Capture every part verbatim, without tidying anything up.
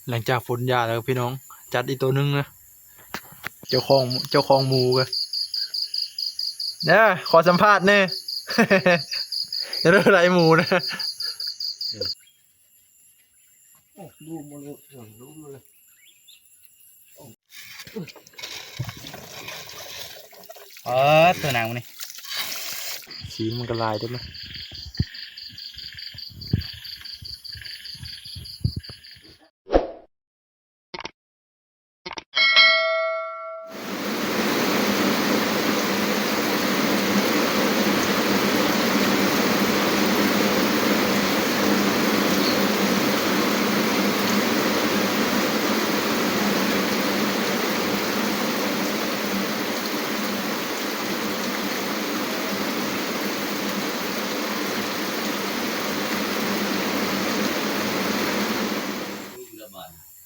หลังจากฝนหย่าแล้วพี่น้อง จัดอีกตัวหนึ่งนะ เจ้าของ เจ้าของหมูก็ เนี่ย ขอสัมภาษณ์แน่ เรื่องอะไรหมูนะ โอ้ ดูมาเลย ดูมาเลย เออ ตัวหนังมันนี่ สีมันก็ลายได้ไหม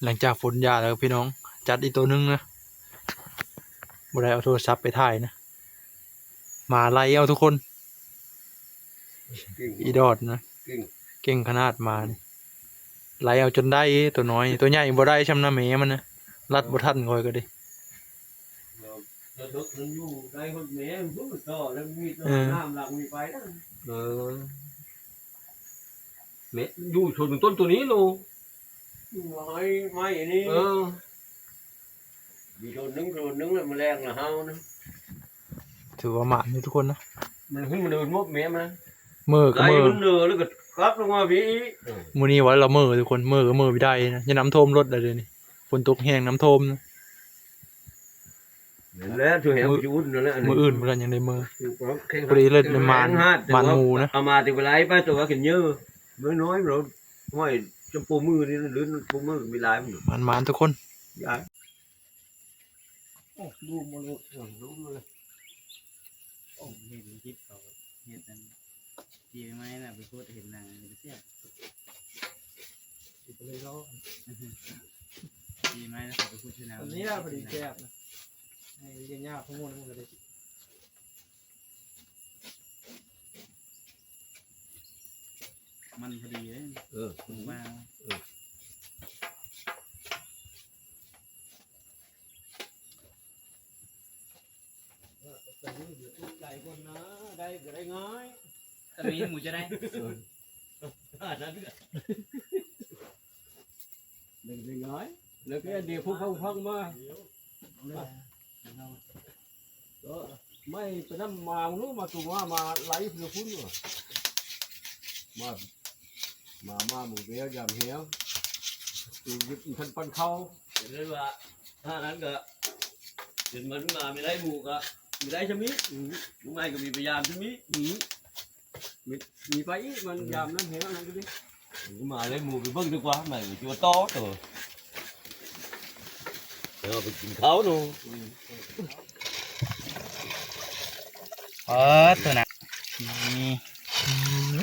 หลังจากฝนหย่าแล้วพี่น้อง จัดอีกตัวหนึ่งนะ บ่ได้เอาโทรศัพท์ไปถ่ายนะ หมาไล่เอาทุกคน เก่ง อีดอดนะ เก่ง เก่งขนาดหมานี่ ไล่เอาจนได้ตัวน้อย ตัวใหญ่บ่ได้ช่ำนะแม่มันนะ รัดบ่ทันคอยก็ดี แล้วรถมันอยู่ได้คนแม่มันพูดต่อแล้วมีต้น เออ น้ำหลังมีไปนะ เออ แม่อยู่ชนต้นตัวนี้โล ไม้ ไม้อันนี้ เออ มีโดนนึงโดนนึงแล้วมาแรงนะเฮานะ ถือว่าหมานอยู่ทุกคนนะ มันขึ้นมาเดินมบแม่มา เมื่อก็ ไล่ เมื่อ มันเดินแล้วก็กลับลงมาพี่อีก เออ มื้อนี้ว่าเราเมื่อทุกคน เมื่อก็เมื่อไม่ได้นะ จะน้ำท่วมรถอะไรเลยนี่ ฝนตกแห้งน้ำท่วมนะ นั่นแหละช่วยแหม มื้อ อยู่อุ่นนั่นแหละ มื้ออื่นเพิ่นยังได้มื้อ คือพอแข่ง พอดีเลย แข่ง มาน แข่งหาด มานหมู่นะ เอามาแต่เวลาไปตัวกินเยอะ น้อยๆ เราห้อยจำปูมือนี่หรือปูมือมีหลายมันอยู่ มานๆ ทุกคน ยาย โอ้ ดูมาเลย เออ ดูมาเลย โอ้ เห็นคลิปเขาเห็นอัน จีไม้น่ะ ไปพูดเห็นนางเลยเสีย ไปเลยเนาะ จีไม้น่ะ เขาไปพูดที่นาง อันนี้น่ะพอดีแซ่บนะ ให้เรียนยากข้อมูลมันก็ได้ มันพอดีเลย เออ หมูมา เออ แต่นี่เดี๋ยวทุกข์ใจคนนะ ได้ก็ได้ง่าย แต่มีหมูจะได้ เออ อันนั้นก็ ได้ก็ได้ง่าย แล้วก็เดี๋ยวพวกเขาพักมา เดี๋ยว ก็ไม่ไปนำมารู้มาตัวว่ามาไล่เพื่อคุณว่ะ มา มา มาหมู่แมวยามแหว อยู่ยึดทันปันเขา เห็นเลยว่า ถ้านั้นก็ เห็นมันมาไม่ได้หมู่ก็ ไม่ได้ชะมิ อืม ลูกไม้ก็มีพยายามชะมิ อืม มี มีไปอีก มัน อืม ยามนั้นแหวนั้นก็ดิ มันก็มาเลยหมู่ไปเบิ่งดีกว่า ไหนมันจะต่อเถอะ เดี๋ยวไปกินข้าวหนู อืม เออ ตัวน่ะ นี่ อืม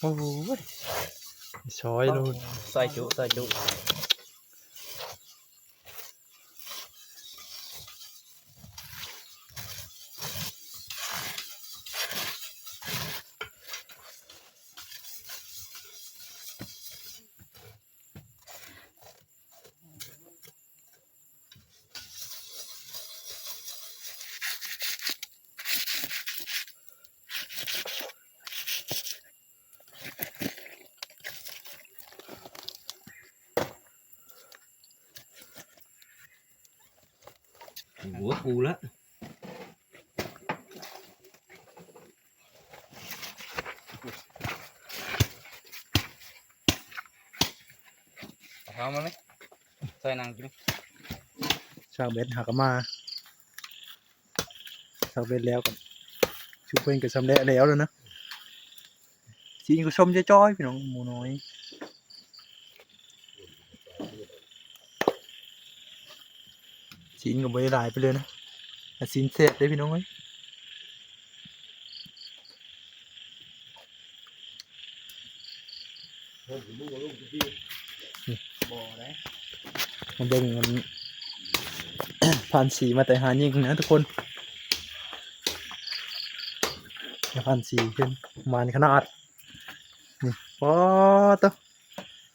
โอ้ย ซอยโลด ซอยจุ ซอยจุ หัวปูละ เอามาไหม ใส่หนังกิน ซากเบ็ดหากะมา ซากเบ็ดแล้วกัน ชุบเพิ่นก็สำเร็จแล้วแล้วนะ สีนก็ส้มจ้อยๆ พี่น้อง หมูน้อย สีนก็บ่ได้หลายไปเลยนะ แต่สีนแซ่บเด้พี่น้องเอ้ย นี่ มาเบิ่งมัน พันสี่มาแต่หายิงนะทุกคน พันสี่ขึ้นหมานขนาด นี่ป๊อดโต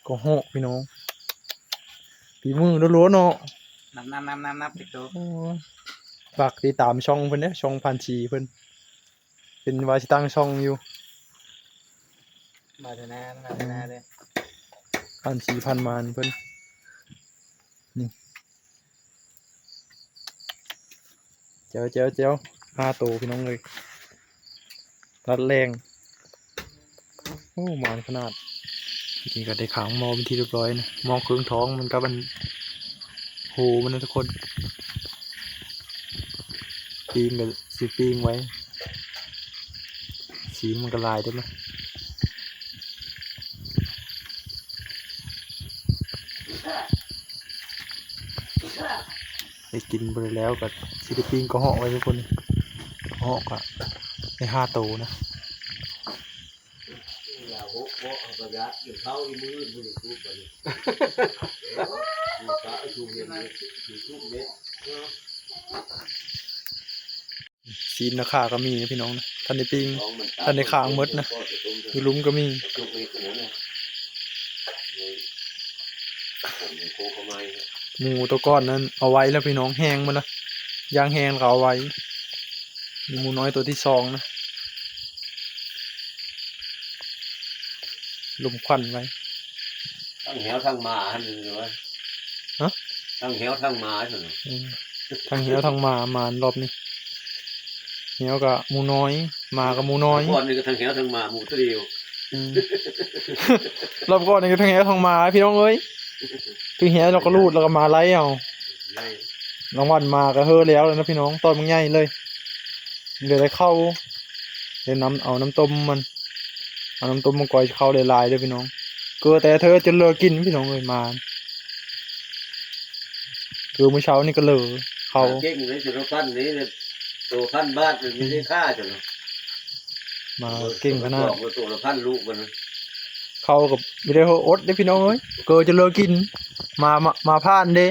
ก็โหพี่น้อง ฝีมือล้วนๆเนาะ นับนับนับนับนับติดตัว โอ้ย ฝากติดตามช่องเพิ่นเด้อ ช่องพันสี่เพิ่น เป็นว่าสิตั้งช่องอยู่ มาเถอะนะมาเถอะนะเลย พันสี่พันหมานเพิ่น นี่ เจ๋วเจ๋วเจ๋ว ห้าโตพี่น้องเอ้ย ตัดแรง โอ้ หมานขนาด นี่ก็ได้ขังหม้อเป็นที่เรียบร้อยนะ หม้อเครื่องท้องมันก็มัน โห มันนะทุกคน ปิ้งก็สิปิ้งไว้ สีมันก็ลายได้ไหม ได้กินไปแล้วก็สิได้ปิ้งกระเหาะไว้ทุกคน กระเหาะก็ได้ห้าโตนะ อย่าหกเพราะเอากระยะกินข้าวอีมื้อมื้อทุกวันนี้ เออ อยู่พระอยู่เย็นอยู่ทุกเม็ด ซีนนะขาก็มีนะพี่น้องนะ ท่านได้ปิ้ง ท่านได้ขางหมดนะ อยู่หลุมก็มี หมูตัวก่อนนั้นเอาไว้แล้วพี่น้อง แห้งหมดแล้ว ย่างแห้งแล้วก็เอาไว้ มีหมูน้อยตัวที่สองนะ ลมควันไว้ ทั้งแหวทั้งหมาหั่นเลยวะ ฮะ ทั้งแหวทั้งหมาหั่นน่ะ อืม ทั้งแหวทั้งหมา หมารอบนี้ แหวกับหมูน้อย หมากับหมูน้อย ก่อนนี่ก็ทั้งแหวทั้งหมา หมูตัวเดียว อืม รอบก่อนนี่ก็ทั้งแหวทั้งหมา พี่น้องเอ้ย คือแหวเราก็รูดแล้วก็มาไล่เอา ไล่ รางวัลมาก็เฮ้อแล้วนะพี่น้อง ตอนมันใหญ่เลย เดี๋ยวได้เข้า เดี๋ยวน้ำ เอาน้ำต้มมัน เอาน้ำต้มมังกรเข้าหลายๆเด้อพี่น้อง เกลือแต่เธอจะเลิกกินพี่น้องเอ้ย มา คือมื้อเช้านี่ก็เหลือเข้า เก่งเลย สุรพันธ์นี่เนี่ย ตัวพันบาทมันไม่ได้ค่าจ้ะเนาะ มาเก่งขนาด ตัวละพันลูกมันนะ เข้ากับไม่ได้อดเด้อพี่น้องเอ้ย เกลือจะเลิกกิน มา มา มาผ่านเด้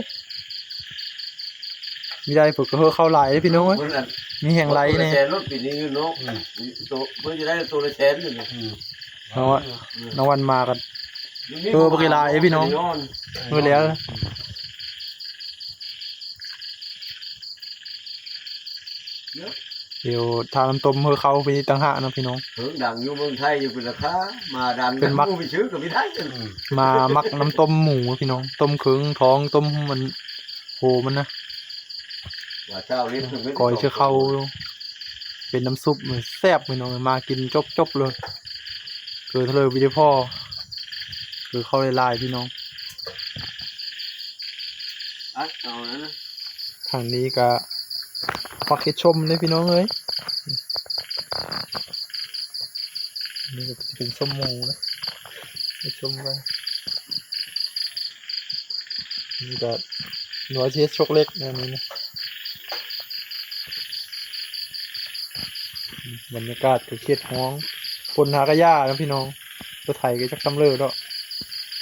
มีได้เพิ่นก็เฮ้อเข้าหลายเด้อพี่น้องเอ้ย เพิ่นนั่น มีแฮงไลแน่ ตัวละแสนรถปีนี้เนาะ อืม ตัว เพิ่นจะได้ตัวละแสนอยู่นี่ อืม เอาอะ อืม รางวัลมากัน เออ บักอีหลาเอ้ยพี่น้อง เออ แล้ว เดี๋ยวทาน้ำต้มเฮ้อเข้าไปต่างหากนะพี่น้อง เพิ่งดังอยู่เมืองไทยอยู่เป็นราคา มาดัง เป็นมัก ผู้ไปซื้อก็ไม่ได้ มามักน้ำต้มหมูพี่น้อง ต้มเครื่องท้อง ต้มมัน โหมันนะ ว่าเจ้าเล็บถึงไม่ ก้อยเชื่อเข้า เป็นน้ำซุปมันแซ่บพี่น้อง มากินจบๆเลย เกิดเลยวิดีโอพ่อ คือเข้าหลายๆพี่น้อง อัดเอานะ ทางนี้ก็ ผักเห็ดชมเลยพี่น้องเอ้ย นี่ก็จะเป็นส้มหมูนะ เห็ดชมไป นี่ก็หน่วยเห็ดชกเล็กนะนี่นะ บรรยากาศก็เขตฮ้อง คนหากะย่านะพี่น้อง รถไถก็จักสำเร็จแล้ว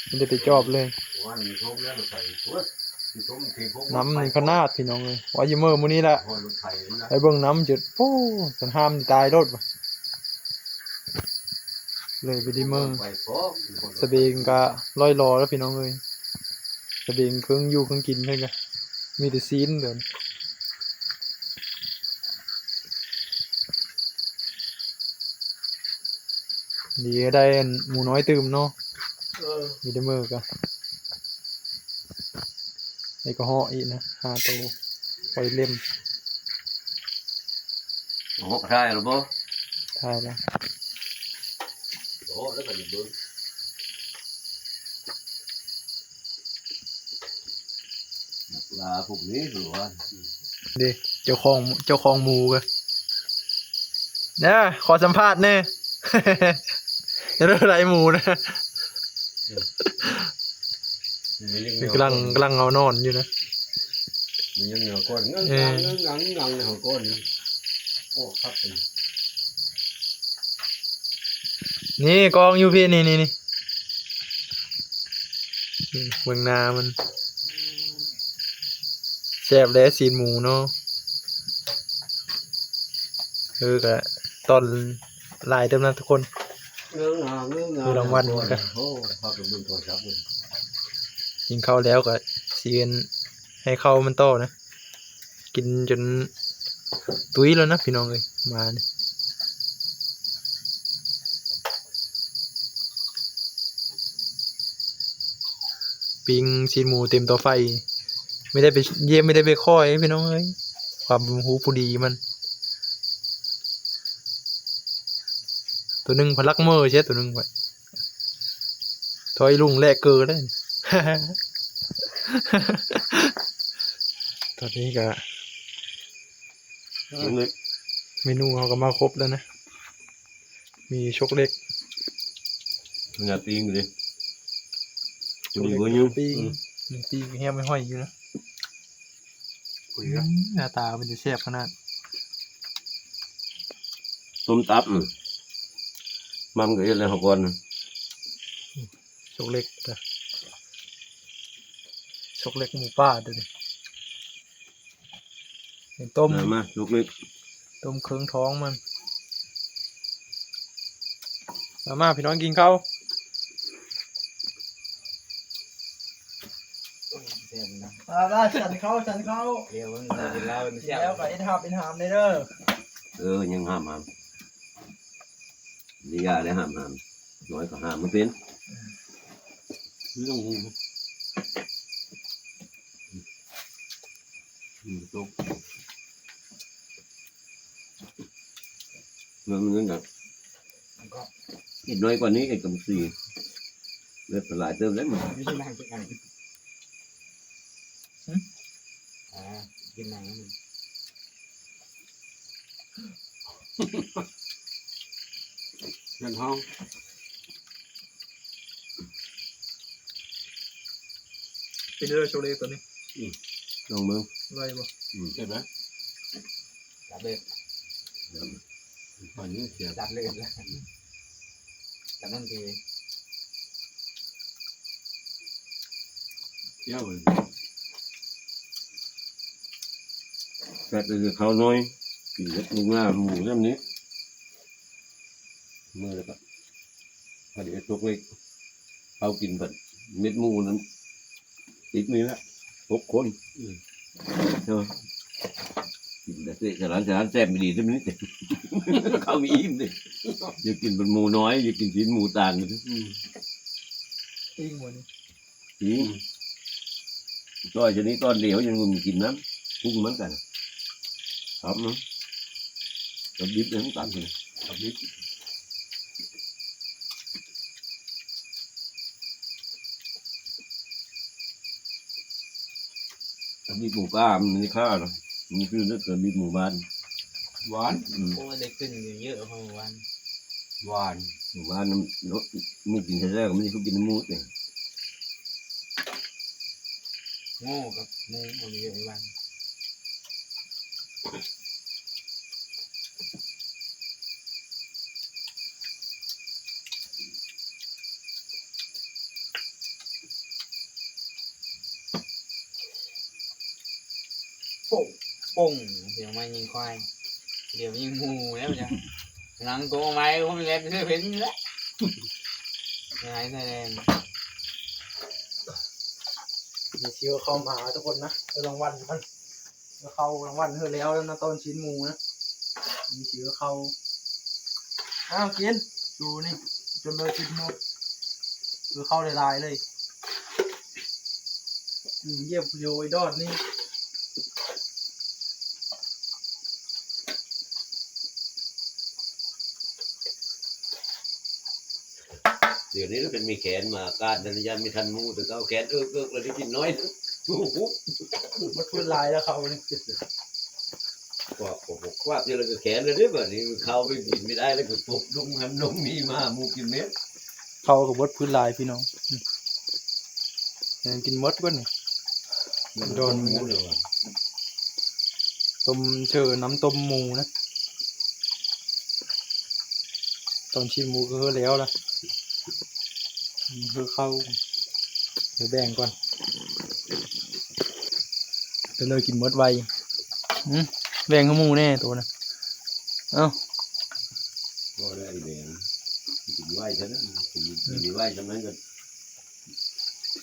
มันจะไปจอบเลย วันนี้เขาเรียกรถไถ โอ้ย ที่ผมที่ผม น้ำนี่ขนาดพี่น้องเอ้ย ว่าอยู่เมื่อมื้อนี้แหละ โอ้ย รถไถนี่นะ ไปเบิ่งน้ำจุด โอ้ จนห้ามตายรถว่ะ เลยไปดีเมือง ไปพร้อม สะเบงก็ร้อยล้อแล้วพี่น้องเอ้ย สะเบงเครื่องอยู่เครื่องกินเพิ่นก็มีแต่ซีนเดี๋ยวนี้ ดีก็ได้อันหมูน้อยตื่มเนาะ เออ มีแต่มื้อก็ นี่ก็เหาะอีกนะ ห้าโต ปล่อยเล่ม โอ้โห ถ่ายแล้วบ่ ถ่ายแล้ว โอ้โห แล้วก็เบิ่ง ปลาพวกนี้หรือว่า เด้ เจ้าของ เจ้าของหมูก็ เด้อ ขอสัมภาษณ์แน่ เรื่องไรหมูนะ มันยังเหนียว กำลัง ก้น กำลังเอานอนอยู่นะ มันยังเหนียวก้น เออ งังๆ งังๆ งังๆ ในหัวก้นนี่ โอ้ ครับ นี่กองอยู่พี่ นี่ นี่ นี่ นี่ เบิ่งหน้ามัน แซ่บแหละ ซี้นหมูเนาะ เออ ก็ตอนหลายเติบนะทุกคน เงื้องา เงื้องา คือรางวัลมันก็ โอ้ พากันเบิ่งโทรศัพท์เบิ่ง กินข้าวแล้วก็สิให้ข้าวมันต่อนะ กินจนตุ้ยแล้วนะพี่น้องเอ้ย มานี่ ปิ้งซี้นหมูเต็มเตาไฟ ไม่ได้ไปเยี่ยม ไม่ได้ไปคอย พี่น้องเอ้ย ความรู้ผู้ดีมัน ตัวหนึ่งพลักเมอร์เช็ดตัวหนึ่งไป ถอยลุงแลกเกอร์ได้ ตอนนี้ก็ เมนูเขาก็มาครบแล้วนะ มีซกเล็ก ขนาดปิ้งอยู่ดิ ซกเล็ก ปิ้ง อืม ปิ้งแฮมไม่ห้อยอยู่นะ คุยกัน อืม หน้าตามันจะแซ่บขนาด ต้มตับ อืม มันก็เฮ็ดแล้วก่อนนะ ซกเล็กจ้ะ ซกเล็กหมูป่าตัวนี้ เห็นต้ม มา มา ซกเล็ก ต้มเครื่องท้องมัน มา มา พี่น้องกินข้าว มา มา ฉันข้าว ฉันข้าว เดี๋ยวมันกินเหล้ามันเสีย แล้วก็เอ็ดหับ เอ็ดหามเลยเด้อ เออ ยังห้ามห้าม นี่ยาได้ห้ามห้าม น้อยก็ห้ามมันเป็น ไม่ต้องงง อืม จบ มัน มันนั่นแหละ มันก็ อีกน้อยกว่านี้อีกกับสี่ เลือดหลายเติมแล้วมัน ไม่ใช่นั่งทุกอัน หึ อ่า กินหนังมัน เงินทอง เป็นเรื่องโชว์เลขตัวนี้ อืม ลองเบิ่ง อร่อยบ่ อืม เห็นไหม จับเลย จับเลย อันนี้เสีย จับเลย จับนั่นที เที่ยวเลย แต่เป็นเขาน้อย กินเล็กลูกหน้าหมูแบบนี้ มือแล้วก็ พอดีตกเล็ก เขากินแบบเม็ดหมูนั้น ติดนี่ละ หกคน อืม เนาะ กินแต่เศษสารอาหารแซ่บไม่ดีใช่ไหมนี่ เขามีอิ่มดิ อย่ากินเป็นหมูน้อย อย่ากินชิ้นหมูต่างกัน อืม ปิ้งหมดนี่ อืม ซอยชนิดตอนเดียวยังมีกินน้ำ พุงเหมือนกัน ครับเนาะ กับดิบยังตัดเลย กับดิบ กับดิบหมูป่ามันไม่ฆ่าหรอก มันคือเลือดกับดิบหมู่บ้าน หวาน อืม โอ้ย ได้ขึ้นเยอะๆ เพราะหมู่บ้าน หวาน หมู่บ้านมัน หมูกินแท้ๆ ก็ไม่ได้เขากินหมูเนี่ย โง่กับหมูมันเยอะไอ้บ้าน โป่ง โป่ง เสียงไม้ยิงควาย เดี๋ยวยิงหมูแล้วจ้ะ หลังโกงไม้ก็ไม่เล็บเสื้อเพ้นอยู่แล้ว ยังไงแสดง มีเชื้อเข้ามาทุกคนนะ เออ รางวัลมัน เออ เข้ารางวัลเธอแล้วนะ ต้นชิ้นหมูนะ มีเชื้อเข้า อ้าว กิน ดูนี่ จนเลยชิ้นหมู คือเข้าหลายๆเลย อืม เยี่ยมโยไอ้ดอดนี่ เดี๋ยวนี้ก็เป็นมีแขนมา การดันยันมีทันหมู่ แต่ก็เอาแขนเอิกๆ แล้วได้กินน้อย โอ้โห มันพื้นลายแล้วเขาเนี่ย กว่า กว่า กว่า เดี๋ยวเราก็แขนเลยเด้อ บัดนี้เขาไปกินไม่ได้แล้วก็ตบลงหันลงนี่มา หมู่กินเม็ด เขาก็เบิดพื้นลายพี่น้อง อืม ยังกินหมดเบิดนี่ มัน โดน ต้มหมูเลยว่ะ ต้มเชิญน้ำต้มหมูนะ ตอนชิ้นหมูก็เฮอแล้วล่ะ อืม เฮอเข้า เดี๋ยวแบ่งก่อน ไปเลย กินหมดไว อืม แบ่งให้หมู่แน่ตัวนะ เอ้า ก็ได้แดงกินไหวเท่านั้นกินกินไหวเท่านั้นก็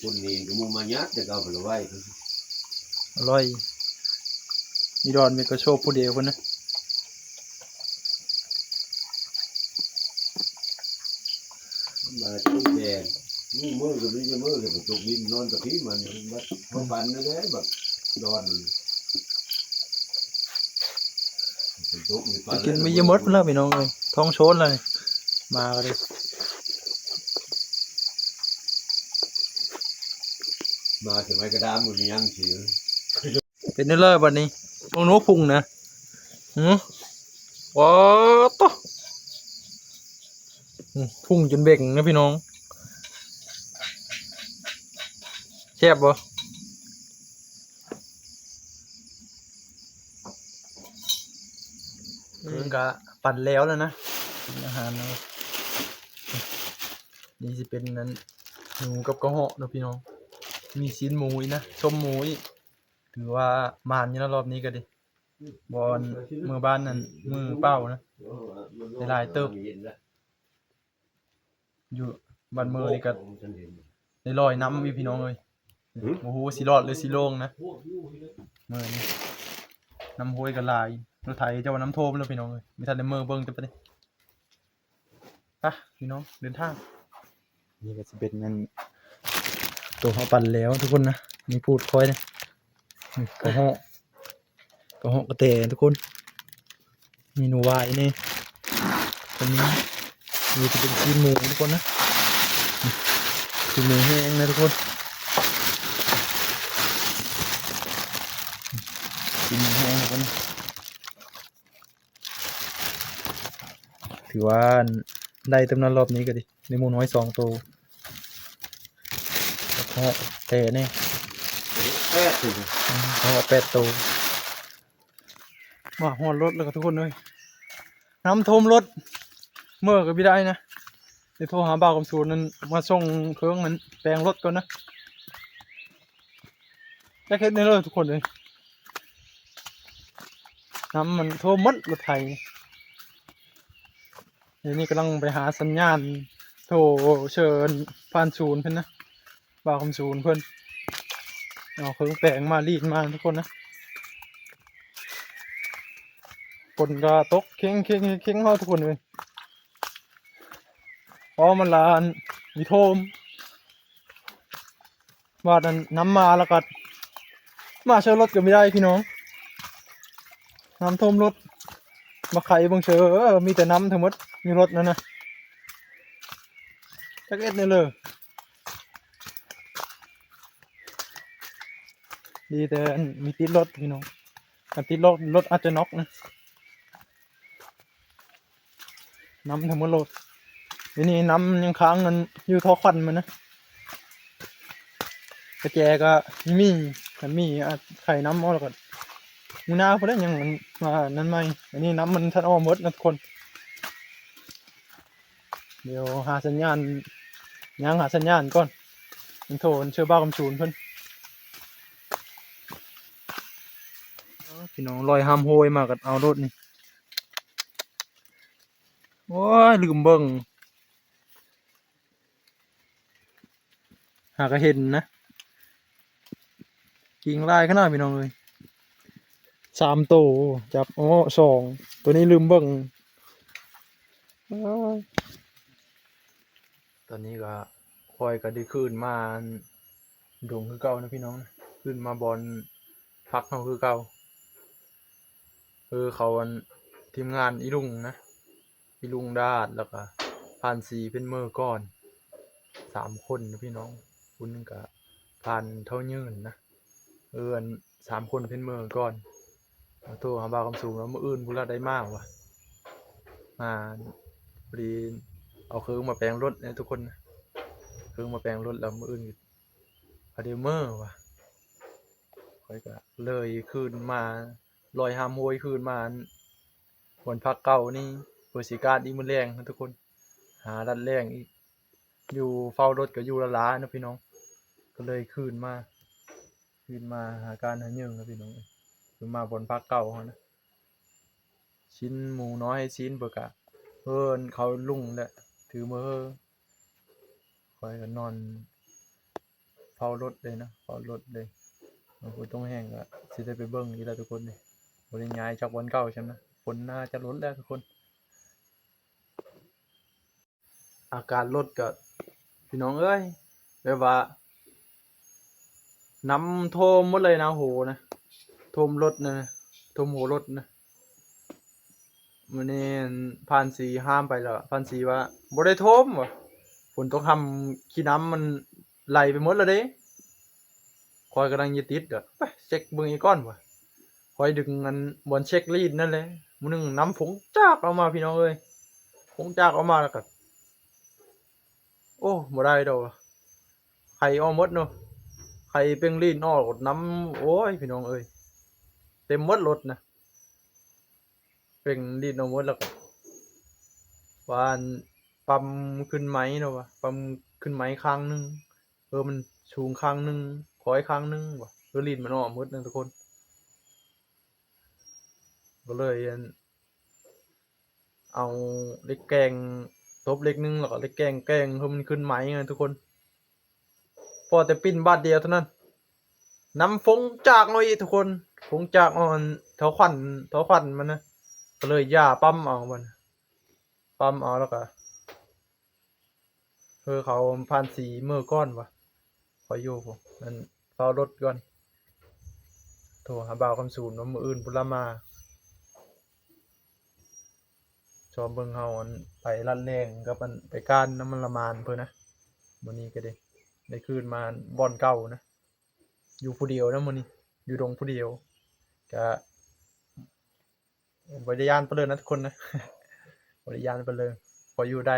คนนี้ก็มึงมายัดแต่ก็เอาไปไหว อร่อย มีดอนมีกระโชกผู้เดียวคนนะ มาที่แดงนี่มือก็ไม่ใช่มือเลยผมตกดินนอนกับพี่มันมันมาเขาปันนั่นแหละแบบดอนมันตกมีปั ไป น กินไม่เยอะหมดแล้วพี่น้องเลย ท้องโซนเลย มาก็เลย มาถึงไม้กระดามมันยังเสีย เป็นเรื่องบัดนี้ พวกหนูพุงนะ หืม ว้าตะ อืม พุงจนเบ่งนะพี่น้อง แซ่บบ่ เพิ่นกะปั่นแล้วแล้วนะ อาหารนะ นี่สิเป็นนั้น หมูกับกระเหาะเนาะพี่น้อง มีชิ้นหมูอีกนะ ส้มหมูอีก ถือว่าหมานอยู่นะรอบนี้ก็ดี บอนมือบ้านนั่น มือเป้านะ ได้หลายเติบ อยู่บ้านเมืองนี่ก็ได้ลอยน้ำอยู่พี่น้องเอ้ย โอ้โห สิรอดหรือสิลงนะ เมืองนี่ น้ำห้วยก็หลาย รถไถเจ้าว่าน้ำท่วมแล้วพี่น้องเอ้ย ไม่ทันได้เมือเบิ่งแต่ปะนี่ ไปพี่น้อง เดินทาง นี่ก็จะเป็นนั่น ตัวเขาปั่นแล้วทุกคนนะ มีพูดค่อยนะ นี่กระเหาะ กระเหาะกระแตทุกคน มีหนูวายนี่ ตรงนี้ นี่จะเป็นชิ้นหมูทุกคนนะ ชิ้นหมูแห้งนะทุกคน ชิ้นหมูแห้งทุกคนนะ ถือว่าได้เต็มนั้นรอบนี้ก็ดี ในหมูน้อยสองตัว แล้วก็แต่นี่ แปดถึง อืม แล้วก็แปดตัว มาฮอดรถแล้วก็ทุกคนเลย น้ำท่วมรถ เมือก็ไม่ได้นะ เดี๋ยวโทรหาบ่าวคำสูนนั่นมาส่งเครื่องมันแปลงรถก่อนนะ จักเฮ็ดแนวเลยทุกคนเลย น้ำมันท่วมหมดรถไถ เดี๋ยวนี้กำลังไปหาสัญญาณ โทรเชิญผ่านศูนย์เพิ่นนะ บ่าวคำศูนย์เพิ่น เอาเครื่องแปลงมารีดมาทุกคนนะ ฝนก็ตกเค้งเค้งเค้งเฮาทุกคนเลย เพราะมันลานมีท่วม ว่านั้นน้ำมาแล้วก็ มาเชิญรถก็ไม่ได้พี่น้อง น้ำท่วมรถ มาไขเบิ่งเชิญ เออ มีแต่น้ำทั้งหมด มีรถนั่นนะ จักเอ็ดเนี่ยเลย ดีแต่มีติดรถพี่น้อง อันติดรถ รถอาจจะน็อกนะ น้ำทั้งหมดรถ ทีนี้น้ำยังค้างเงินอยู่ท่อควันมันนะ กระแจก็มี มันมี อ่ะ ไขน้ำออกแล้วก็ มื้อหน้าพอได้ยังมันมานั่นใหม่ อันนี้น้ำมันทันออกหมดนะทุกคน เดี๋ยวหาสัญญาณ ยังหาสัญญาณก่อน มันโทรเชื่อบ้าคำชูนเพิ่น พี่น้องลอยห้ามโหยมากันเอารถนี่ โอ้ย ลืมเบิ่ง หากะเห็นนะ กิ่งลายขนาดพี่น้องเลย สามโต จับ โอ้ สอง ตัวนี้ลืมเบิ่ง อ้าย ตอนนี้ก็ค่อยก็ได้คืนมาดงคือเก่านะพี่น้องนะ คืนมาบอนพักเฮาคือเก่า เออ เขาอัน ทีมงานอีลุงนะ อีลุงดาด แล้วก็ผ่านสีเป็นเมอก่อน สามคนนะพี่น้อง คนหนึ่งก็ผ่านเท่ายืนนะ เออ อันสามคนเป็นเมอก่อน โทรหาบ่าวคำสูงแล้ว มื้ออื่นพุ้นละได้มาวะ มาพอดีเอาเครื่องมาแปลงรถนะทุกคนนะ เครื่องมาแปลงรถแล้ว มื้ออื่นพอดีเมอวะ ข้อยก็เลยคืนมา ลอยห้ามโหยคืนมา วันพักเก่านี่ เพื่อสิกาดอีกมื้อแลงนะทุกคน หาดัดแลงอีก อยู่เฝ้ารถก็อยู่ละล้าเนาะพี่น้อง ก็เลยคืนมา ขึ้นมาหาการหาเยิงครับพี่น้องเอ้ย คือมาบนภาคเก่าเขานะ ชิ้นหมูน้อยชิ้นเบิกอะเพิ่นเขาลุงแหละ ถือมือคอยกันนอนเฝ้ารถเลยนะ เฝ้ารถเลย มันฝนตกแห้งก็สิได้ไปเบิ่งอีกแล้วทุกคนเลย บ่ได้ย้ายจากวันเก่าใช่ไหม ฝนน่าจะลดแล้วทุกคน อาการรถก็ พี่น้องเอ้ย แบบว่า น้ำท่วมหมดเลยนะ โหนะ ท่วมรถนะ ท่วมหัวรถนะ มื้อนี้ผ่านสีห้ามไปแล้ว ผ่านสีว่า บ่ได้ท่วมว่ะ ฝนตกทำขี้น้ำมันไหลไปหมดแล้วเด้ คอยกำลังจะติดเด้อ ไปเช็คเบิ่งอีกก่อนว่ะ คอยดึงอันบอลเช็คลีดนั่นแหละ มื้อหนึ่งน้ำฝงจากออกมาพี่น้องเอ้ย ฝงจากออกมาแล้วก็ โอ้ บ่ได้ดอกว่ะ ไข่ออกหมดเนาะ ไข่เป่งลีดออกน้ำ โอ้ย พี่น้องเอ้ย เต็มหมดรถนะ เป่งลีดออกหมดแล้วก็ ว่าอันปั๊มขึ้นไหมเนาะวะ ปั๊มขึ้นไหมข้างหนึ่ง เออ มันสูงข้างหนึ่ง คอยข้างหนึ่งวะ เออ ลีดมันออกหมดนะทุกคน ก็เลยอัน เอาเหล็กแกงตบเหล็กหนึ่ง แล้วก็เหล็กแกงแกงให้มันขึ้นไหมไงทุกคน พอแต่ปิ้นบาทเดียวเท่านั้น น้ำฝงจากมาอีกทุกคน ฝงจากอ่อนแถวควัน แถวควันมันนะ ก็เลยย่าปั๊มเอามัน ปั๊มเอาแล้วก็ เออ เขาผ่านสีเมื่อก่อนวะ ขออยู่ผมนั่นเฝ้ารถก่อน โทรหาบ่าวคำสูนว่ามื้ออื่นพุนละมา ชอบเบิ่งเฮาอันไปลัดแล่งกับอันไปก้านน้ำมันละมานเพิ่นนะ มื้อนี้ก็ได้ ได้คืนมาบ่อนเก่านะ อยู่ผู้เดียวนะมื้อนี้ อยู่ดงผู้เดียว ก็ บ่ได้ย้านปานเลยนะทุกคนนะ บ่ได้ย้านปานเลย พออยู่ได้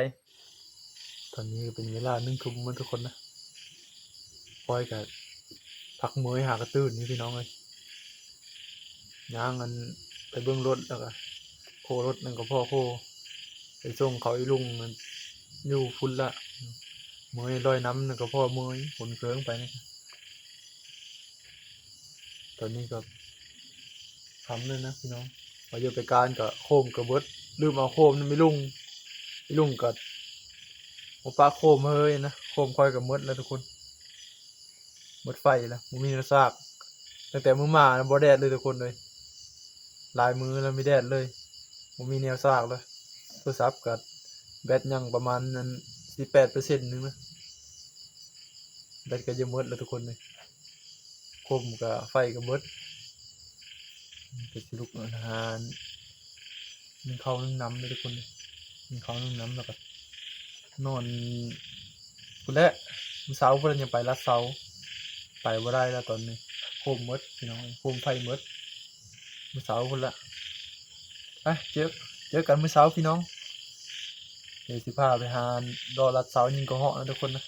ตอนนี้ก็เป็นเวลาหนึ่งทุ่มหมดทุกคนนะ ปอยก็พักเมื่อยหากระตื่นนี่พี่น้องเอ้ย ย่างอันไปเบิ่งรถแล้วก็โครถนั่นก็พ่อโค ไปส่งเขาอีลุงนั่นอยู่พุ้นละ เมื่อยลอยน้ำนั่นก็พ่อเมื่อยขนเครื่องไปนี่ ตอนนี้ก็ค่ำแล้วนะพี่น้อง ว่าอยู่ไปการก็โคมก็เบิด ลืมเอาโคมนำอีลุง อีลุงก็บ่ปะโคมเฮานะ โคมข้อยก็เบิดแล้วทุกคน เบิดไฟแล้ว บ่มีแนวซาก ตั้งแต่มื้อมานะบ่แดดเลยทุกคนเอ้ย หลายมื้อแล้วมีแดดเลย บ่มีแนวซากเลย โทรศัพท์ก็แบตยังประมาณนั้น สิบแปดเปอร์เซ็นต์ นึงนะ แบตก็จะเบิดแล้วทุกคนเอ้ย โคมก็ไฟก็เบิด ก็สิลุกอาหาร นึ่งข้าวนึ่งน้ำเลยทุกคนเอ้ย นึ่งข้าวนึ่งน้ำแล้วก็นอนพุ้นแหละ มื้อเช้าพุ้นยังไปลัดเสา ไปบ่ได้แล้วตอนนี้ โคมเบิดพี่น้อง โคมไฟเบิด มื้อเช้าพุ้นละ ไป เจอ เจอกันมื้อเช้าพี่น้อง เดี๋ยวสิพาไปหาเลาะลัดเสายิงกระเหาะนะทุกคนนะ